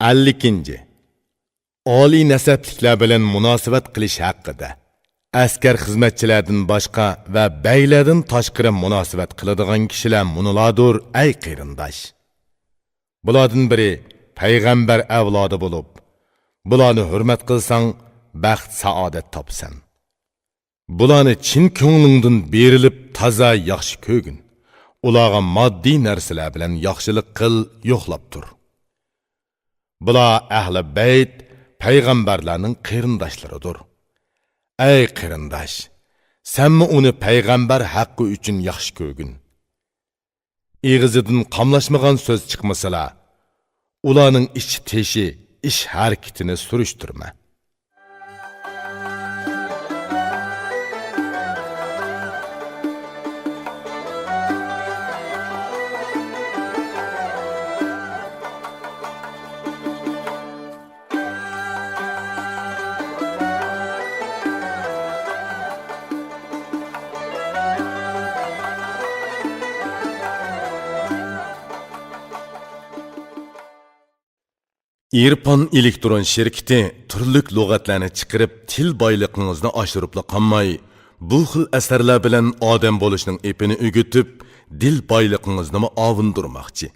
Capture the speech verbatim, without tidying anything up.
ئەللىكىنچى. ئالىي نەسەبلىكلەر بىلەن مۇناسىۋەت قىلىش ھەققىدە. ئەسكەر خىزمەتچىلەردىن باشقا ۋە بەگلەردىن تاشقىرى مۇناسىۋەت قىلىدىغان كىشىلەر مۇنۇلاردۇر، ئەي قېرىنداش. بۇلاردىن بىرى پەيغەمبەر ئەۋلادى بولۇپ، بۇلارنى ھۆرمەت قىلساڭ، بەخت-سائادەت تاپىسەن. بۇلارنى چىن كۆڭلۈڭدىن بېرىلىپ تازا ياخشى كۆرگىن. ئۇلارغا ماددىي نەرسىلەر بىلەن ياخشىلىق قىل، يوقلاپ تۇر. بۇلار ئەھلى بەيت، پەيغەمبەرلەرنىڭ قېرىنداشلىرىدۇر. ئەي قېرىنداش، سەنمۇ ئۇنى پەيغەمبەر ھەققى ئۈچۈن ياخشى كۆرگىن. ئېغىزىدىن قاملاشمىغان سۆز چىقمىسىلا، ئۇلارنىڭ ئىچ-تېشى، ئىش-ھەرىكىتىنى سۈرۈشتۈرمە. ئېرپان ئېلېكترون شىركىتى تۈرلۈك لۇغەتلەرنى چىقىرىپ، تىل بايلىقىڭىزنى ئاشۇرۇپلا قالماي، بۇ خىل ئەسەرلەر بىلەن ئادەم بولۇشنىڭ ئېپىنى ئۆگىتىپ، دىل بايلىقىڭىزنىمۇ ئاۋۇندۇرماقچى.